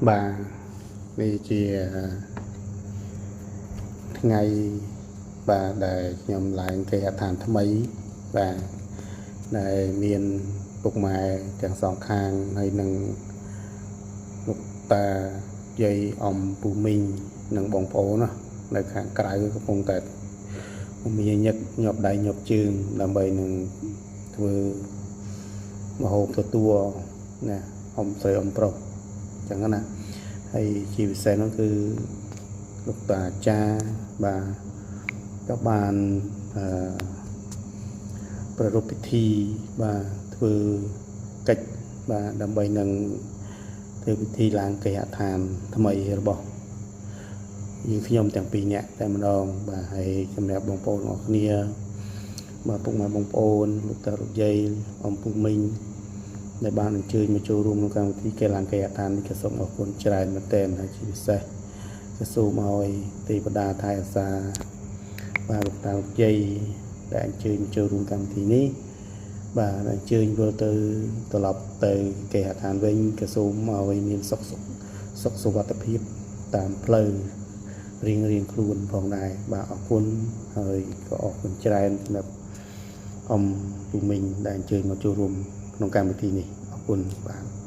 បាទនេះជាថ្ងៃបាទដែលខ្ញុំឡើងគេហដ្ឋានថ្មីបាទដែលមានពុកម៉ែទាំងសងខាងហើយនឹងលោកតាយាយអំពូមីងនិងបងប្អូនណានៅខាងក្រៅកំពុងតែមានញឹកញាប់ដៃញាប់ជើងដើម្បីនឹងធ្វើម្ហូបទទួលណាអ៊ំស្រីអ៊ំប្រុសអញ្ចឹងណាហើយជាពិសេសនោះគឺលោកតាអាចារ្យបាទក៏បានអឺប្រារព្ធពិធីបាទធ្វើកិច្ចបាទដើម្បីនឹងធ្វើពិធីឡើងគេហដ្ឋានថ្មីរបស់យើងខ្ញុំទាំងពីរនាក់តែម្ដងបាទហើយសម្រាប់បងប្អូនអរគ្នាបាទពុកម៉ែបងប្អូនលោកតាលោកយាយអំពូមីងដែលបានអញ្ជើញមកចូលរួមក្នុងកម្មវិធីគេឡើងគេហដ្ឋាននេះក៏សូមអរគុណច្រើនមែនទែនហើយជាពិសេសក៏សូមឲ្យទេវតាថែអាសាបាទលោកតាលោកយាយដែលអញ្ជើញមកចូលរួមកម្មវិធីនេះបាទអញ្ជើញវិលទៅត្រឡប់ទៅគេហដ្ឋានវិញក៏សូមឲ្យមានសុខសុខសុវត្ថិភាពតាមផ្លូវរៀងរៀងខ្លួនផងដែរបាទអរគុណហើយក៏អរគុណច្រើនសម្រាប់អ៊ំពូមីងដែលអញ្ជើញមកចូលរួមក្នុងកម្មវិធីនេះអរគុណបាទ។